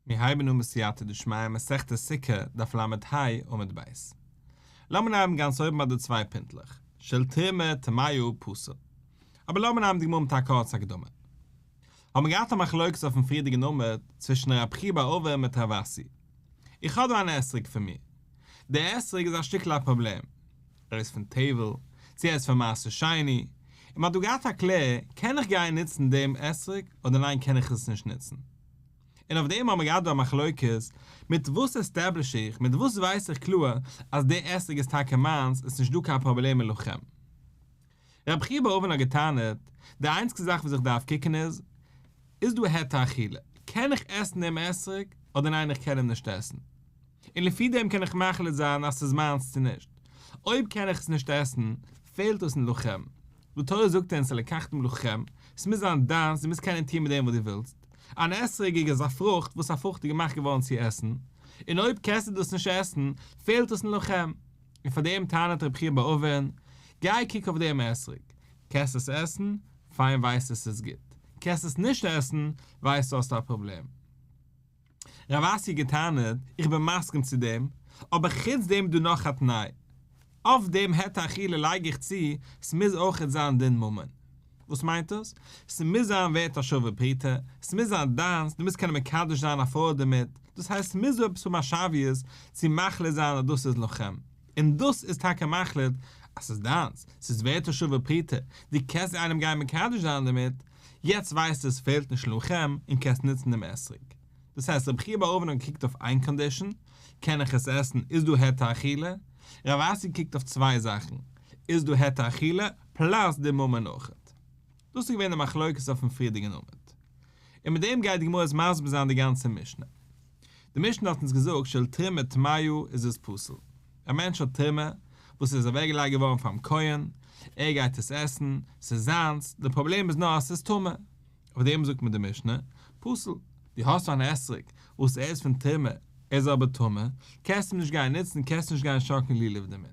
מיר הייבן אן בסייעתא דשמיא מסכת סוכה דף ל"ה עמוד ב'. לאמיר הייבן גאנץ אויבן ביי די צוויי פינטלעך, של תרומה טמאה פסול. אבער לאמיר נעמען די גמרא מיט א קורצע הקדמה. האבן מיר געהאט א מחלוקת אויפן פריערדיגן עמוד צווישן רב חייא בר אבין מיט רב אסי. איך האב דא אן אתרוג פון מיר. דער אתרוג איז א שטיקל א פראבלעם. ער איז פון טבל, צו ער איז פון מעשר שני, און מ'האט דא געהאט א קלער, קען איך גיין נוצן דעם אתרוג אדער ניין קען איך עס נישט נוצן? און אויף דעם האבן מיר געהאט דא א מחלוקת, מיט וואס עסטעבליש איך, מיט וואס ווייס איך קלאר אז דער אתרוג איז טאקע מיינס, עס איז נישט דא קיין פראבלעם אין לכם. רב חייא בר אבין האט געטענה'ט, די איינציגסטע זאך וואס איך דארף קוקן איז, איז דא היתר אכילה, קען איך עסן דעם אתרוג אדער ניין איך קען אים נישט עסן? און לפי דעם קען איך מחליט זיין אז ס'איז מיינס צו נישט. אויב קען איך עס נישט עסן, פעלט עס אין לכם. די תורה זאגט אונז ולקחתם לכם, ס'מוז זיין דיינס, דו מוזט קענען טון מיט דעם וואס דו ווילסט. אן אתרוג איז א פרוכט וואס א פרוכט איז געמאכט געווארן צו עסן, און אויב קענסטו דאס נישט עסן, פעלט עס אין לכם. און פאר דעם טענה'ט רבי חייא בר אבין, גיי קוק אויף דעם אתרוג, קענסט עס עסן, פיין ווייסטו ס'איז גוט, קענסט עס נישט עסן, ווייסטו האסט א פראבלעם. רב אסי האט געטענה'ט, איך בין מסכים צו דעם, אבער חוץ דעם איז דא נאך א תנאי. אויף דעם היתר אכילה לייג איך צו, ס'מוז אויכעט זיין דין ממון. וואס מיינט דאס? ס'מוז זיין ווערט א שווה פרוטה, ס'מוז זיין דיינס, דו מוזט קענען מקדש זיין א פרוי דערמיט, דאס הייסט ס'מוז דא עפעס האבן א שוויות צו מחליט זיין אז דאס איז לכם. און דאס איז טאקע מחליט אז ס'איז דיינס, ס'איז ווערט א שווה פרוטה, דו קענסט איינעם גיין מקדש זיין דערמיט, יעצט ווייסטו עס פעלט נישט לכם און קענסט נוצן דעם אתרוג. דאס הייסט רבי חייא בר אבין האט געקוקט אויף איין condition, קען איך עס עסן, איז דא היתר אכילה? רב אסי קוקט אויף צוויי זאכן, איז דא היתר אכילה, plus די ממון אויכעט. דאס איז געווען די מחלוקת אויפן פריערדיגן עמוד. און מיט דעם גייט די גמרא עס מסביר זיין די גאנצע משנה. די משנה האט אונז געזאגט של תרומה טמאה איז עס פסול. א מענטש האט תרומה וואס איז אוועקגעלייגט געווארן פאר'ן כהן, ער גייט עס עסן, ס'איז זיינס, די פראבלעם איז נאר אז ס'איז טמא. אויף דעם זאגט מיר די משנה, פסול, דו האסט אן אתרוג וואס ער איז פון תרומה, ער איז אבער טמא, קענסט אים נישט גיין נוצן, קענסט נישט גיין שאקלן לולב דערמיט.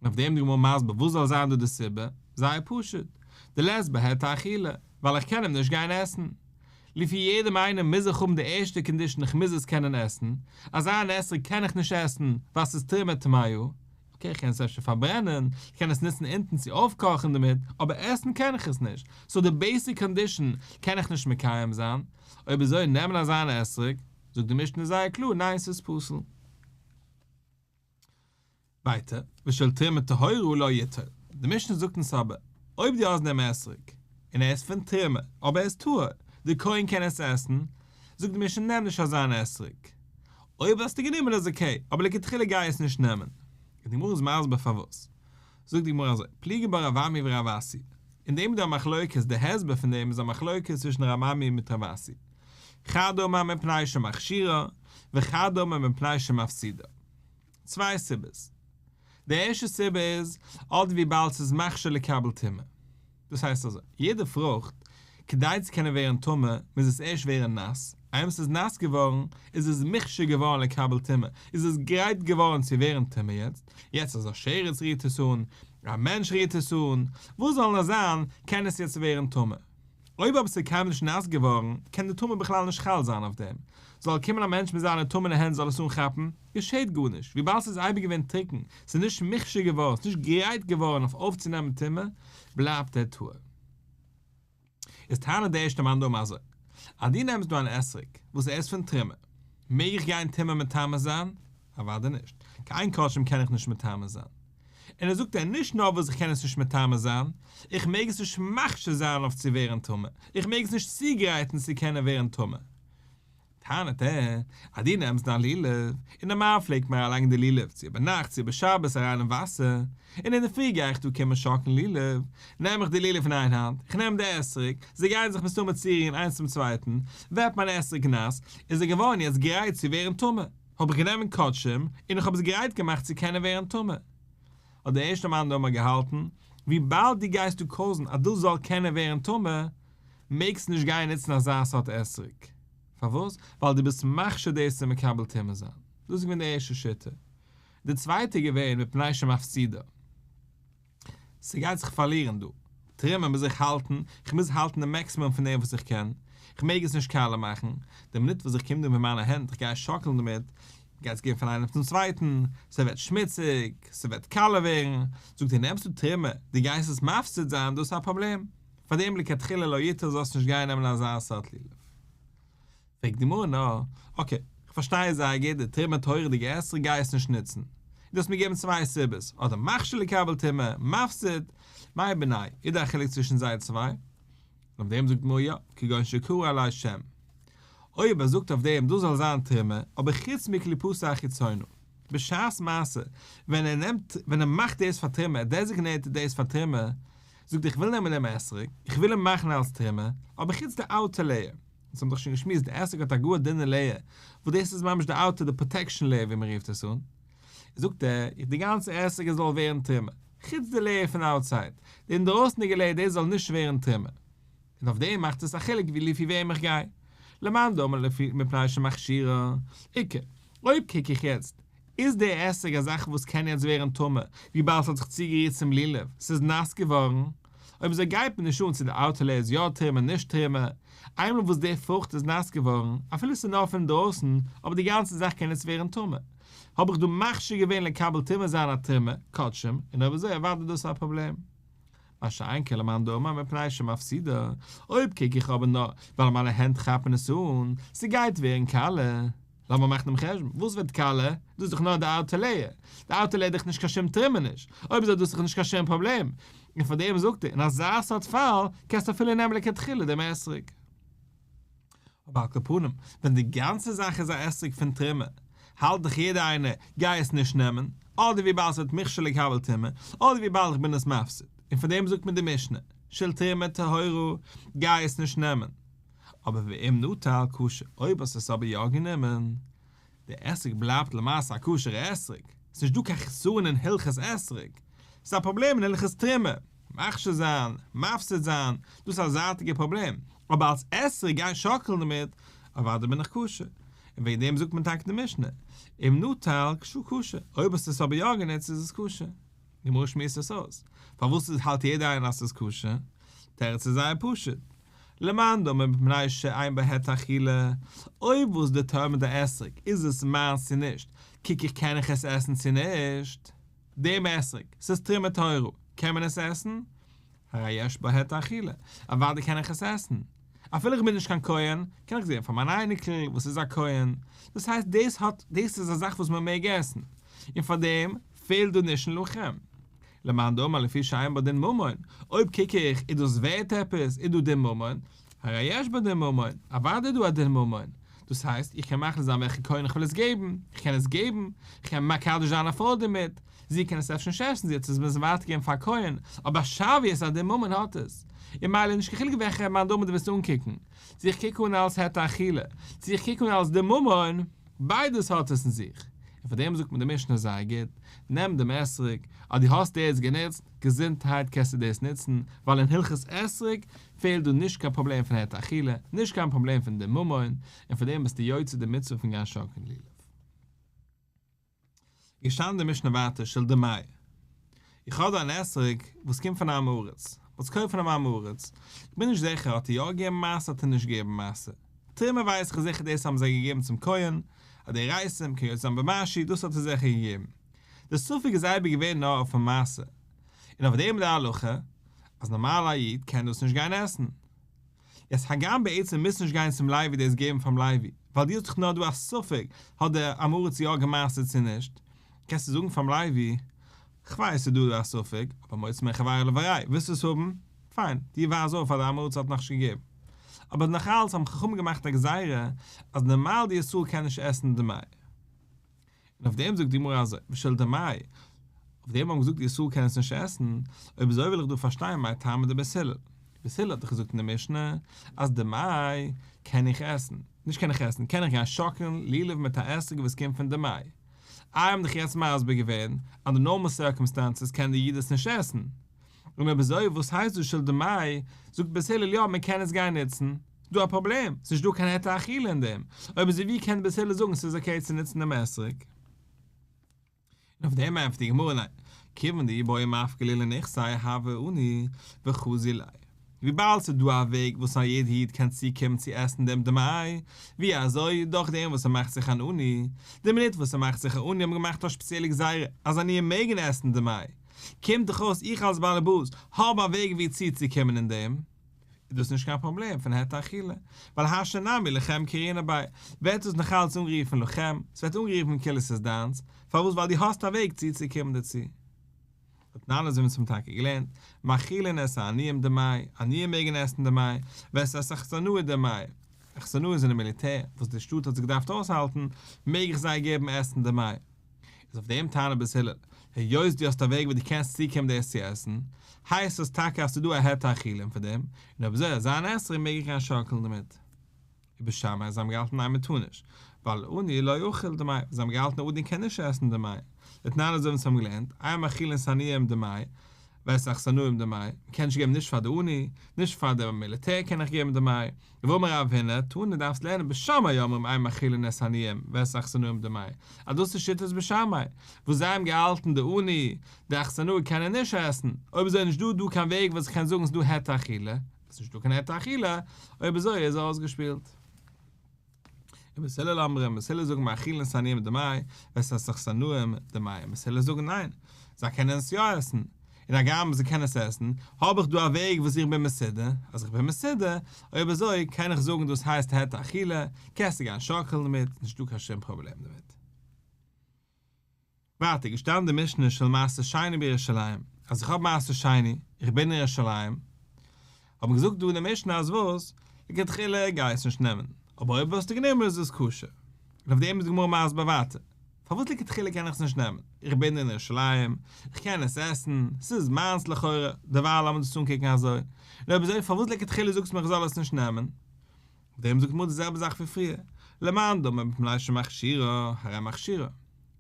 און אויף דעם די גמרא מסביר וואס זאל זיין דא די סיבה, זייער פשוט, דלית ביה היתר אכילה, ווייל איך קען אים נישט גיין עסן. לפי יעדעם איינעם מוז איך האבן די ערשטע condition איך מוז עס קענען עסן, אזא אן אתרוג קען איך נישט עסן ווייל ס'איז תרומה טמאה, okay איך קען עס אפשר פארברענען, איך קען עס נוצן אונטן צו אויפקאכן דערמיט, אבער עסן קען איך עס נישט, so די basic condition קען איך נישט מקיים זיין, אויב אזוי נעמען אזא אן אתרוג, זאגט די משנה זייער קלאר ניין ס'איז פסול. ווייטער, ושל תרומה טהורה לא יטול, די משנה זאגט אונז אבער, אויב דו האסט דעם אתרוג, און ער איז פון תרומה, אבער ער איז טהור, די כהן קען עס עסן, זאגט די משנה נעם נישט אזאן אתרוג. אויב האסטו גענומען איז okay, אבער לכתחילה גיי עס נישט נעמען. און די גמרא איז מסביר פארוואס. זאגט די גמרא אזוי, פליגי בה רב אמי ורב אסי. אין דעם איז דא א מחלוקת, די הסבר פון דעם איז א מחלוקת צווישן רב אמי מיט רב אסי. חד אמר מפני שמכשירה, וחד אמר מפני שמפסידה. צוויי סיבות. די ערשטע סיבה איז, אדער וויבאלד ס'איז מכשיר לקבל טומאה. דאס הייסט אזוי, יעדע פרוכט, כדי צו קענען ווערן טמא, מוז עס ערשט ווערן נאס, איינמאל ס'איז נאס געווארן, איז עס מוכשר געווארן לקבל טומאה, איז עס גרייט געווארן צו ווערן טמא יעצט, יעצט אז א שרץ רירט עס אן, א מענטש רירט עס אן, וואס זאל נאר זיין, קען עס יעצט ווערן טמא. אויב אבער ס'איז קיינמאל נישט נאס געווארן, קען די טומאה בכלל נישט חל זיין אויף דעם. זאל קומען א מענטש מיט זיינע טמא'נע הענט זאל עס אנכאפן, געשעט גארנישט, וויבאלד ס'איז אייביג געווען טרוקן, ס'איז נישט מוכשר געווארן, ס'איז נישט גרייט געווארן אויף אויפצונעמען טומאה, בלייבט ער טהור. איז טענה'ט דער ערשטער מאן דאמר אזוי, אז דו נעמסט דא אן אתרוג וואס ער איז פון תרומה, מעג איך גיין טומאה מטמא זיין? אוודאי נישט, קיין קדשים קען איך נישט מטמא זיין. און ער זאגט ער נישט נאר וואס איך קען עס נישט מטמא זיין, איך מעג עס נישט מכשיר זיין אויף צו ווערן טמא, איך מעג עס נישט צוגרייטן צו קענען ווערן טמא. טענה'ט ער, אז דו נעמסט דיין לולב, און נארמאל פלעגט מען אריינלייגן די לולב צו איבערנאכט צו איבער שבת אריין אין וואסער, און אינדערפרי גיי איך דא קומען שאקלן לולב, נעם איך די לולב אין איין האנט, איך נעם די אתרוג, זיי גייען זיך מסתמא צורירן איינס צום צווייטן, ווערט מיין אתרוג נאס, איז ער געווארן יעצט גרייט צו ווערן טמא. האב איך גענומען קדשים און איך האב עס גרייט געמאכט צו קענען ווערן טמא. האט דער ערשטער מאן דאמר געהאלטן, וויבאלד דו גייסט דא cause ן אז דאס זאל קענען ווערן טמא, מעגסטו נישט גיין נוצן אזא סארט אתרוג. פארוואס? ווייל דו ביסט מכשיר דאס צו מקבל טומאה זיין. דאס איז געווען די ערשטע שיטה. די צווייטע איז געווען מפני שמפסידה. ס'גייט זיך פארלירן דא. תרומה מוז איך האלטן, איך מוז האלטן די maximum פון דעם וואס איך קען. איך מעג עס נישט קאלע מאכן, די מינוט וואס איך קום דא מיט מיינע הענט, איך גיי שאקלן דערמיט, גייט עס גיין פון איינעם צום צווייטן, ס'ווערט שמוציג, ס'וועט קאלע ווערן, זאגט ער נעמסטו תרומה, דו גייסט עס מפסיד זיין, דאס איז א פראבלעם, פארדעם לכתחילה לא יטול זאלסט נישט גיין נעמען אזא סארט לולב. פרעגט די גמרא נאר, okay, כ'פארשטיי זייער גוט, די תרומה טהור'דיגע אתרוג גיי עס נישט נוצן. און דו האסט מיר געגעבן צוויי סיבות, אדער מכשיר לקבל טומאה, מפסיד, מאי בינייהו, איז דא א חילוק צווישן זיי צוויי? און אויף דעם זאגט די גמרא יא, כגון שקרא עליה שם. אויב ער זאגט אויף דעם דאס זאל זיין תרומה, אבער חוץ מקליפתו החיצונה. בשעת מעשה, ווען ער נעמט, ווען ער מאכט דאס פאר תרומה, ער designate ט דאס פאר תרומה, זאגט ער איך וויל נעמען דעם אתרוג, איך וויל אים מאכן אלס תרומה, אבער חוץ די outer layer. אונז האבן דאך שוין געשמועסט, די אתרוג האט א גאר דינע layer, וואס דאס איז ממש די outer, די protection layer ווי מען רופט עס אן. זאגט ער, איך די גאנצע אתרוג זאל ווערן תרומה, חוץ די layer פון outside, די אינדרויסענדיגע layer דאס זאל נישט ווערן תרומה. און אויף דעם מאכט עס א חילוק ווי לפי וועם איך גיי. למאן דאמר לפי מפני שמכשירה, איכא. אויב קוק איך יעצט, איז די אתרוג א זאך וואס קען יעצט ווערן טמא, וויבאלד ס'האט זיך צוגערירט צום לולב, ס'איז נאס געווארן? אויב אזוי גייט מיר נישט אן צו די outer layer איז יא תרומה נישט תרומה, איינמאל וואס די פרוכט איז נאס געווארן, אפילו ס'איז נאר פון דרויסן, אבער די גאנצע זאך קען יעצט ווערן טמא. האב איך דא מכשיר געווען לקבל טומאה זיין א תרומה, קדשים, און אויב אזוי אוודאי דאס איז א פראבלעם. מה שאין כן למאן דאמר מפני שמפסידה, אויב קוק איך אבער נאר ווייל מיינע הענט כאפן עס אן, ס'גייט ווערן קאלע. לאמיר מאכן דעם חשבון, וואס ווערט קאלע? דאס איז דאך נאר די outer layer. די outer layer איז דאך נישט קיין שום תרומה נישט. אויב אזוי דאס איז דאך נישט קיין שום פראבלעם. און פאר דעם זאגט ער, אין אזא סארט פאל קענסטו אפילו נעמען לכתחילה דעם אתרוג. אבער על כל פנים, ווען די גאנצע זאך איז א אתרוג פון תרומה, האלט דאך יעדער איינער, גיי עס נישט נעמען, אדער וויבאלד ס'ווערט מוכשר לקבל טומאה, אדער וויבאלד איך בין עס מפסיד. און פאר דעם זאגט מיר די משנה, של תרומה טהורה, גיי עס נישט נעמען. אבער ואם נטל כשר, אויב האסט עס אבער יא גענומען, דער אתרוג בלייבט למעשה א כשר'ע אתרוג, ס'איז נישט דא קיין חסרון אין הלכות אתרוג, ס'איז א פראבלעם אין הלכות תרומה, מכשיר זיין, מפסיד זיין, דאס איז א זייטיגע פראבלעם, אבער אלס אתרוג גיין שאקלן דערמיט, אוודאי בין איך כשר, און וועגן דעם זאגט מען טאקע די משנה, אם נטל כשר, אויב האסט עס אבער יא גענוצט איז עס כשר. די גמרא שמועסט עס אויס, פארוואס האלט יעדער איינער אז ס'איז כשר? תירוץ איז זייער פשוט, למאן דאמר מפני שאין בה היתר אכילה, אויב וואס determine ט די אתרוג איז עס מיינס צו נישט, קוק איך קען איך עס עסן צו נישט, דעם אתרוג, ס'איז תרומה טהורה, קען מען עס עסן? הרי יש בה היתר אכילה, אוודאי קען איך עס עסן, אפילו איך בין נישט קיין כהן, קען איך געבן פאר מיין אייניקל וואס איז א כהן, דאס הייסט דאס האט, דאס איז א זאך וואס מען מעג עסן, און פאר דעם פעלט דא נישט אין לכם. למאן דאמר לפי שאין בה דין ממון, אויב קוק איך איז דאס ווערט עפעס, איז דא דין ממון, הרי יש בה דין ממון, אוודאי איז דא א דין ממון, דאס הייסט איך קען מחליט זיין וועלכע כהן איך וויל עס געבן, איך קען עס געבן, איך קען מקדש זיין א פרוי דערמיט, זי קען עס אפשר נישט עסן, זי האט עס מוזן ווייטער געבן פאר א כהן, אבער א שוויות א דין ממון האט עס, און מילא נישט קיין חילוק וועלכע מאן דאמר דו וועסט אנקוקן, צו איך קוק אן אלס היתר אכילה, צו איך קוק אן אלס דין ממון, ביידעס האט עס אין זיך, און פאר דעם זאגט מיר די משנה זייער גוט, נעם דעם אתרוג, אז דו האסט דאס גענוצט, געזונטהייט קענסטו דאס נוצן, ווייל אין הלכות אתרוג פעלט דא נישט קיין פראבלעם פון היתר אכילה, נישט קיין פראבלעם פון דין ממון, און פאר דעם ביסטו יוצא די מצוה פון גיין שאקלן לולב. געשטאנען די משנה ווייטער של דמאי. איך האב דא אן אתרוג וואס קומט פון א עם הארץ, וואס קויפט פון א עם הארץ, איך בין נישט זיכער האט ער יא געגעבן מעשר האט ער נישט געגעבן מעשר, תרומה ווייס איך זיכער דאס האבן זיי געגעבן צום כהן, א דאורייתא מ'קען יוצא זיין במשהו דאס האט ער זיכער געגעבן, די ספק איז אייביג געווען נאר אויפן מעשר, און אויף דעם איז די הלכה אז נארמאל א איד קען דאס נישט גיין עסן. יעצט הגם בעצם מוזט נישט גיין צום לוי דאס געבן פארן לוי, ווייל דו האסט דאך נאר דא א ספק האט דער עם הארץ יא גע'מעשר'ט צו נישט, קענסטו זאגן פארן לוי, כ'ווייס ס'איז דא דא א ספק, אבער מוציא מחבירו לבריה, ווילסט עס האבן? פיין, דו ווייז אויף אז דער עם הארץ האט נאכנישט געגעבן. אבער נאכאלץ האבן חכמים געמאכט א גזירה אז נארמאל די ישראל קען נישט עסן דמאי. און אויף דעם זאגט די גמרא אזוי, ושל דמאי, אויף דעם האבן געזאגט די ישראל קען עס נישט עסן, אויב אזוי וויל איך דא פארשטיין מאי טעמא דבית הלל, בית הלל האט דאך געזאגט אין די משנה אז דמאי קען איך עסן, נישט קען איך עסן, קען איך גיין שאקלן לולב מיט א אתרוג וואס קומט פון דמאי. איי האבן דאך יעצט מסביר געווען אז די normal circumstances קען די איד עס נישט עסן, און אויב אזוי וואס הייסט דאס של דמאי, זאגט בית הלל יא מען קען עס גיין נוצן, איז דא א פראבלעם, ס'נישט דא קיין היתר אכילה אין דעם, אויב אזוי ווי קען בית הלל זאגן ס'איז okay צו נוצן דעם אתרוג? און אויף דעם ענטפערט די גמרא ניין, כיוון דאי בעי מפקא ליה לנכסיה הוה עני וחזי ליה. וויבאלד ס'איז דא א וועג וואס א יעדע איד קען צוקומען צו עסן דעם דמאי, ווי אזוי? דורך דעם וואס ער מאכט זיך אן עני, די מינוט וואס ער מאכט זיך א עני האט מען געמאכט א שפעציעלע גזירה אז עניים מעגן עסן דמאי, קומט דאך אויס איך אלס באלעבאס האב א וועג ווי צוצוקומען אין דעם, איז דאס נישט קיין פראבלעם פון היתר אכילה, ווייל השתא נמי לכם קרינא ביה, ווערט דאס נאכאלץ אנגערופן לכם, ס'ווערט אנגערופן כאילו ס'איז דיינס, פארוואס ווייל דו האסט א וועג צוצוקומען דערצו. ותנן אזוי ווי אונז האבן טאקע געלערנט, מאכילין את העניים דמאי, עניים מעגן עסן דמאי, ואת האכסנאי דמאי, אכסנאי זענען מיליטער, וואס די שטאט האט זיי געדארפט אויסהאלטן, מעג איך זיי געבן עסן דמאי. איז אויף דעם טענה'ט בית הלל, היות דו האסט א וועג ווי דו קענסט צוקומען דאס צו עסן, הייסט עס טאקע אז ס'איז דא א היתר אכילה פון דעם, און אויב אזוי אזא אן אתרוג מעג איך גיין שאקלן דערמיט. ובית שמאי זיי האבן געהאלטן ניין מ'טאר נישט, ווייל עני לא אכיל דמאי, זיי האבן געהאלטן א עני קען נישט עסן דמאי, דתנן אזוי ווי אונז האבן געלערנט, אין מאכילין את העניים דמאי, ואת האכסנאים דמאי, מ'קען נישט געבן נישט פאר די עני, נישט פאר די מיליטער קען איך געבן דמאי, ואמר רב הונא, תנא דארפסט לערנען בית שמאי אומרים אין מאכילין את העניים ואת האכסנאים דמאי, אז דאס איז שיטת בית שמאי, וואס זיי האבן געהאלטן די עני, די אכסנאי קענען נישט עסן, אויב אזוי איז נישט דא דא קיין וועג וואס איך קען זאגן ס'איז דא היתר אכילה, עס איז נישט דא קיין היתר אכילה, אויב אזוי איז ער אויסגעשפילט. ובית הלל אומרים, בית הלל זאגן מאכילין את העניים דמאי, ואת האכסנאים דמאי, בית הלל זאגן ניין, זיי קענען עס יא עסן, און הגם זיי קענען עס עסן, האב איך דא א וועג וואס איך בין מסודר, אז איך בין מסודר, אויב אזוי קען איך זאגן דאס הייסט היתר אכילה, קענסטו גיין שאקלן דערמיט, נישט דא קיין שום פראבלעם דערמיט. ווייטער געשטאנען די משנה של מעשר שני בירושלים, אז איך האב מעשר שני, איך בין אין ירושלים, האט מען געזאגט דא אין די משנה אז וואס? לכתחילה גיי עס נישט נעמען, אבער אויב האסטו גענומען איז עס כשר. און אויף דעם איז די גמרא מסביר ווייטער, פארוואס לכתחילה קען איך עס נישט נעמען? איך בין אין ירושלים, איך קען עס עסן, ס'איז מיינס לכאורה, דערווייל לאמיר דאס אנקוקן אזוי, און אויב אזוי פארוואס לכתחילה זאגסטו מיר איך זאל עס נישט נעמען? אויף דעם זאגט די גמרא די זעלבע זאך ווי פריער, למאן דאמר מפני שמכשירה, הרי מכשירה.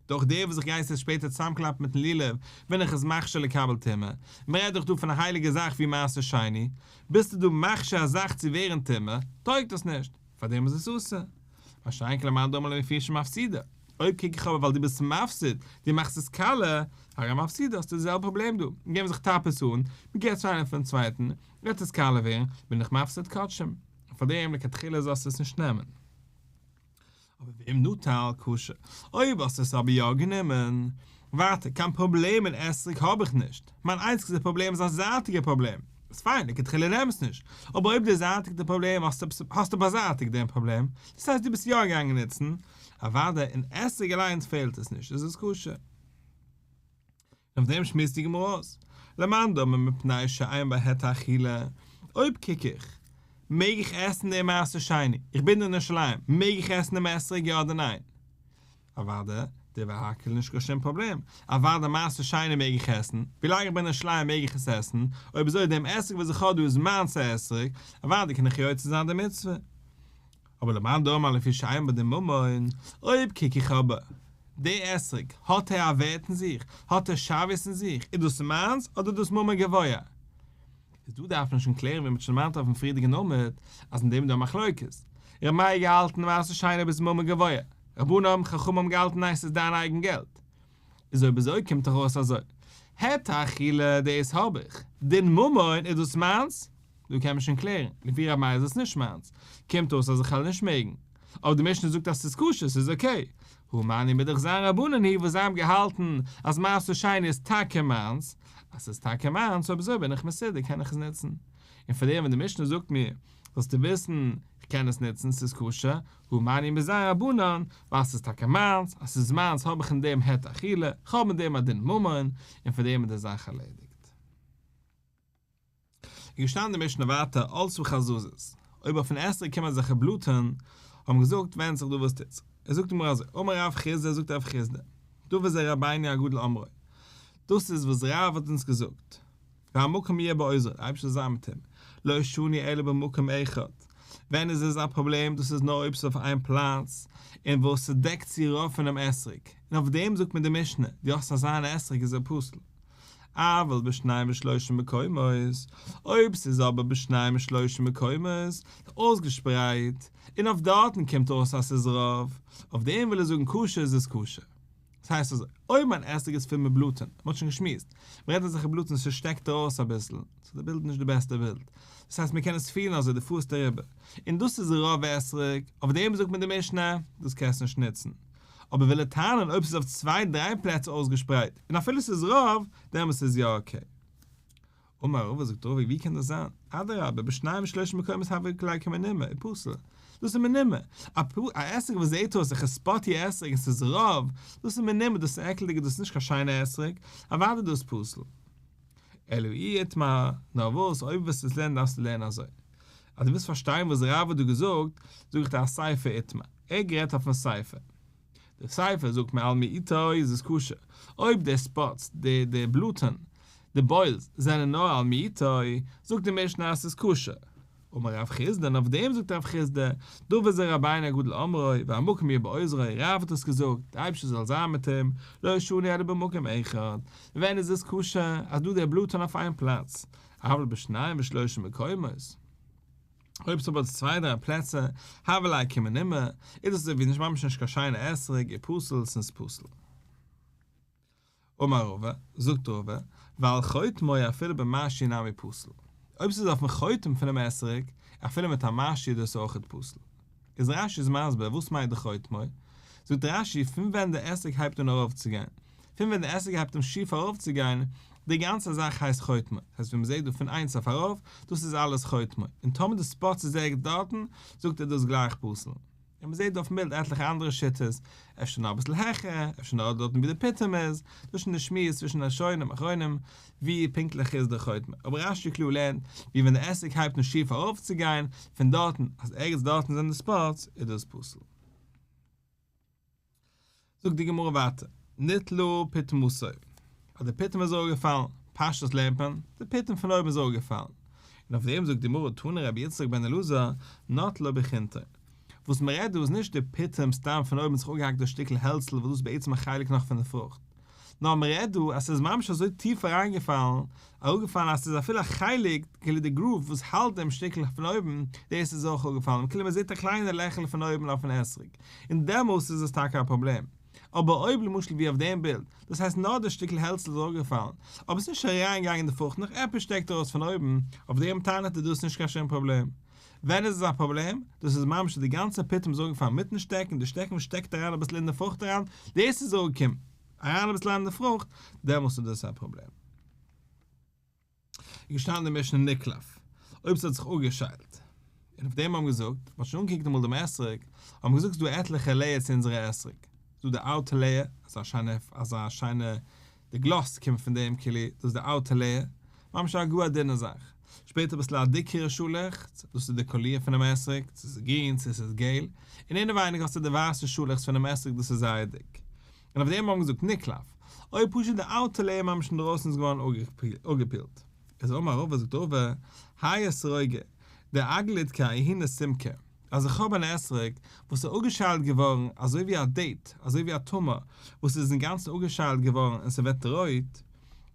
דורך דעם וואס איך גיי עס שפעטער צוזאמקלאפן מיטן לולב, בין איך עס מכשיר לקבל טומאה, מען רעדט דאך דא פון א הייליגע זאך ווי מעשר שני, ביסטו דא מכשיר א זאך צו ווערן טמא, טויגט עס נישט, פארדעם איז עס אסור. מה שאין כן למאן דאמר לפי שמפסידה, אויב קוק איך אבער ווייל דו ביסט מפסיד, דו מאכסט עס קאלע, הרי מפסידה, האסטו די זעלבע פראבלעם דא, מיר געבן זיך טאפעס אן, מען געבט צו איינעם פון צווייטן, וועט עס קאלע ווערן, בין איך מפסיד קדשים, און פארדעם לכתחילה זאלסטו עס נישט נעמען. אבער ואם נטל כשר, אויב האסטו עס אבער יא גענומען, ווייטער, קיין פראבלעם אין אתרוג האב איך נישט, מיין איינציגסטע פראבלעם איז א זייטיגע פראבלעם, איז פיין, לכתחילה נעם עס נישט, אבער אויב די זייטיגע פראבלעם האסטו באזייטיגט דעם פראבלעם, דאס הייסט דו ביסט יא געגאנגען נוצן, אוודאי אין אתרוג אליינס פעלט עס נישט, איז עס כשר. און אויף דעם שמועסט די גמרא אויס, למאן דאמר מפני שאין בה היתר אכילה, אויב קוק איך, מעג איך עסן דעם מעשר שני, איך בין אין ירושלים, מעג איך עסן דעם אתרוג יא אדער ניין? אוודאי, דברי הכל נישט קיין שום פראבלעם, אוודאי מעשר שני מעג איך עסן, ווילאנג איך בין אין ירושלים מעג איך עס עסן, אויב אזוי דעם אתרוג וואס איך האב דא איזמיינס אתרוג, אוודאי קען איך יוצא זיין די מצוה. אבער למאן דאמר לפי שאין בה דין ממון, אויב קוק איך אבער, די אתרוג, האט ער א ווערט אין זיך? האט ער שוויות אין זיך? איז דאס מיינס אדער דאס ממון גבוה? איז דא דארף מען שוין קלערן ווי מ'האט שוין דערמאנט אויפן פריערדיגן עמוד, אז אין דעם איז דא א מחלוקת. ר' מאיר געהאלטן מעשר שני אויב איז ממון גבוה, רבנן האבן חכמים האבן געהאלטן ניין ס'איז דיין אייגן געלט. איז אויב אזוי קומט דאך אויס אזוי, היתר אכילה דאס האב איך, דין ממון איז דאס מיינס? דא קען מען שוין קלערן, לפי ר' מאיר איז עס נישט מיינס, קומט אויס אז איך וועל נישט מעגן. אבער די משנה זאגט אז ס'איז כשר, ס'איז אקעי. הא מני מוז דאך זיין רבנן היא וואס זיי האבן געהאלטן אז מעשר שני איז טאקע מיינס, אז ס'איז טאקע מיינס אויב אזוי בין איך מסודר קען איך עס נוצן. און פארדעם ווען די משנה זאגט מיר זאלסטו וויסן איך קען עס נוצן ס'איז כשר, הא מני מוז זיין רבנן ווייל ס'איז טאקע מיינס, אז ס'איז מיינס האב איך אין דעם היתר אכילה, כ'האב אין דעם א דין ממון, און פארדעם איז די זאך ערלעדיגט. איז געשטאנען די משנה ווייטער עלתה חזזית, אויב אויפן אתרוג קומען אזעלכע בלאטן, האט מען געזאגט ווענדט זיך דא וואס טוט זיך, ער זאגט די גמרא אזוי, אמר רב חסדא זאגט רב חסדא, דבר זה רבינו הגדול אמרו, דאס איז וואס רב האט אונז געזאגט, והמקום יהיה בעוזרו, דער אייבערשטער זאל זיין מיט אים, לא שנו אלא במקום אחד, ווען איז עס א פראבלעם, דאס איז נאר אויב ס'איז אויף איין פלאץ, און וואס ס'דעקט צו רוב פונעם אתרוג, און אויף דעם זאגט מיר די משנה, דו האסט אזא אן אתרוג איז ער פסול. אבל בשניים ושלושה מקומות, אויב ס'איז אבער בשניים ושלושה מקומות, אויסגעשפרייט, און אויף דארטן קומט אויס אז ס'איז רוב, אויף דעם וויל ער זאגן כשר איז עס כשר. דאס הייסט אזוי, אויב מיין אתרוג איז פול מיט בלאטן, מען האט שוין געשמועסט, מען רעדט אזעלכע בלאטן וואס ס'שטעקט ארויס אביסל, ס'איז די בילד נישט די בעסטע בילד, דאס הייסט מען קען עס פילן אזוי די פארסט אריבער, און דאס איז רוב אתרוג, אויף דעם זאגט מען די משנה, דאס קענסטו נישט נוצן. אבער וויל ער טענה'ן אויב ס'איז אויף צוויי דריי פלעצער אויסגעשפרייט, און אפילו ס'איז רוב, דעמאלס איז יא okay. אמר רבא זאגט רבא ווי קען דאס זיין? אדרבה בשניים ושלושה מקומות הוה ליה כמנומר ופסול. דאס איז מנומר. א אתרוג וואס זעהט אויס אזעלכע spotty אתרוג און ס'איז רוב, דאס איז מנומר, דאס איז עקלדיג דאס איז נישט קיין שיינע אתרוג, אוודאי דאס פסול. אלא אי איתמר, נאר וואס, אויב ווילסטו עס לערנען דארפסטו לערנען אזוי. אז דו ווילסט פארשטיין וואס רב האט דא געזאגט, זאג איך דיר אסיפא איתמר. ער האט גערעדט אויפן סיפא. די סיפא זאגט מעל מיעוטו איז עס כשר, אויב די spots, די די בלאטן, די boils, זענען נאר על מיעוטו, זאגט די משנה אז ס'איז כשר. אמר רב חסדא, און אויף דעם זאגט רב חסדא, דבר זה רבינו הגדול אמרו, והמקום יהיה בעוזרו, רב האט עס געזאגט, די אייבערשטער זאל זיין מיט אים, לא שנו אלא במקום אחד, ווען איז עס כשר, אז דא די בלאטן אויף איין פלאץ, אבל בשניים ושלושה מקומות. אויב ס'איז אבער צוויי דריי פלעצער, הוה ליה כמנומר, איז דאס אזוי ווי נישט ממש נישט קיין שיינע אתרוג, ופסול ס'איז פסול. אמר רבא, זאגט רבא, ועל חוטמו אפילו במשהו נמי פסול. אויב ס'איז אויפן חוטם פונעם אתרוג, אפילו מיט א משהו איז דאס אויכעט פסול. איז רש"י איז מסביר וואס מיינט די חוטמו, זאגט רש"י פון ווען די אתרוג הייבט אן ארויפצוגיין, פון ווען די אתרוג הייבט אן שיף ארויפצוגיין, די גאנצע זאך הייסט חוטמו, דאס הייסט ווי מ'זעט דא פון איינס אויף ארויף, דאס איז אלעס חוטמו, און טאמער די spots איז ערגעץ דארטן, זאגט ער דאס גלייך פסול. און מ'זעט דא אויפן בילד עטליכע אנדערע שיטות, אפשר נאר אביסל העכער, אפשר נאר דארטן ווי די פיטום איז, דאס איז שוין די שמועס צווישן ראשונים אחרונים ווי פונקטליך איז די חוטמו, אבער רש"י קלאר לערנט ווי ווען די אתרוג הייבט אן שיף ארויפצוגיין, פון דארטן, אז ערגעץ דארטן זענען די spots, איז דאס פסול. זאגט די גמרא ווייטער, ניטלה פיטמתו, אז די פיטום איז אראפגעפאלן, פשטות לערנט מען, די פיטום פון אויבן איז אראפגעפאלן, און אויף דעם זאגט די גמרא תנא רבי יצחק בן אלעזר, נוטלה בחינטו. וואס מען רעדט דא איז נישט די פיטום סתם פון אויבן זיך אפגעהאקט דאס שטיקל העלצל וואס דאס איז בעצם א חלק נאך פון די פרוכט, נאר מען רעדט דא אז ס'איז ממש אזוי טיף אריינגעפאלן, אראפגעפאלן אז ס'איז אפילו א חלק, כאילו די groove וואס האלט דעם שטיקל פון אויבן, דאס איז אויך אפגעפאלן, כאילו מען זעט א קליינע לעכל פון אויבן אויפן אתרוג, און דעמאלס איז עס טאקע א פראבלעם. אבער אויב למשל ווי אויף דעם בילד, דאס הייסט נאר די שטיקל העלצל איז אראפגעפאלן, אבער ס'איז נישט אריינגעגאנגען אין די פרוכט נאר עפעס שטעקט ארויס פון אויבן, אויף דעם טענה'ט ער דאס איז נישט קיין שום פראבלעם. ווען איז עס א פראבלעם? דאס איז ממש די גאנצע פיטום איז אראפגעפאלן מיטן שטעקן, די שטעקן וואס שטעקט אריין אביסל אין די פרוכט אריין, דאס איז אראפגעקומען אריין אביסל אין די פרוכט, דעמאלס איז דאס א פראבלעם. איז געשטאנען די משנה נקלף, אויב ס'האט זיך אפגעשיילט. און אויף דעם האבן געזאגט, מ'האט שוין אנגעקוקט אמאל דעם אתרוג, האבן געזאגט ס'איז דא עטליכע layers אין אונזערע אתרוג. ס'איז דא די outer layer, אזא שיינע, אזא שיינע, די gloss קומט פון דעם כאילו, דאס איז די outer layer, ממש א גאר א דינע זאך. שפעטער אביסל א דיקערע שאלעכץ, דאס איז די קאליר פונעם אתרוג, צו ס'איז גרין צו ס'איז געל, און אינעווייניג האסטו די ווייסע שאלעכץ פונעם אתרוג דאס איז זייער דיק. און אויף דעם האבן געזאגט נקלף, אויב פשוט די outer layer ממש אינדרויסן איז געווארן אפגעפילט. איז אמר רבא זאגט רבא, האי אתרוגא, דאגליד כאיהונא סומקא, אז איך האב אן אתרוג וואס איז אפגעשיילט געווארן אזוי ווי א date, אזוי ווי א תמר וואס איז אינגאנצן אפגעשיילט געווארן און ס'ווערט רויט,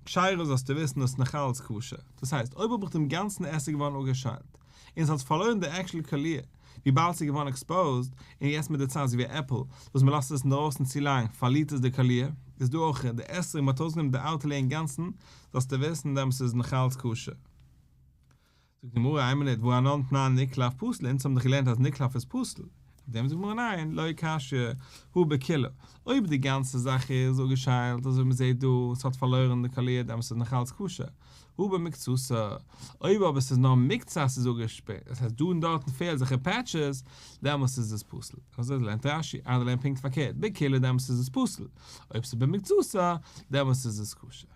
כשרה זאלסטו וויסן דאס איז נאכאלץ כשר. דאס הייסט, אויב האב איך דעם גאנצן אתרוג געווארן אפגעשיילט, און ס'האט פארלוירן די actual קאליר, וויבאלד ס'איז געווארן exposed, און יעצט מיט די צייט אזוי ווי א עפל וואס מ'לאזט עס אינדרויסן צו לאנג פארלירט עס די קאליר, איז דא אויך די אתרוג מ'האט אויסגענומען די outer layer אינגאנצן, זאלסטו וויסן דעמאלס איז עס נאכאלץ כשר. זאגט די גמרא איין מינוט והא אנן תנן נקלף פסול אונז האבן דאך געלערנט אז נקלף איז פסול, אויף דעם זאגט די גמרא ניין לא קשיא הא בכולה, אויב די גאנצע זאך איז אפגעשיילט אזוי ווי מען זעט דא און ס'האט פארלוירן די קאליר דעמאלס איז נאכאלץ כשר, הא במקצתה, אויב אבער ס'איז נאר מקצת איז אפגעשפערט, דאס הייסט דא און דארטן פעלט זיך patches, דעמאלס איז עס פסול. אזוי לערנט רש"י, אנדערע לערנען פונקט פארקערט, בכולה דעמאלס איז עס פסול, אויב ס'איז במקצתה, דעמאלס איז עס כשר.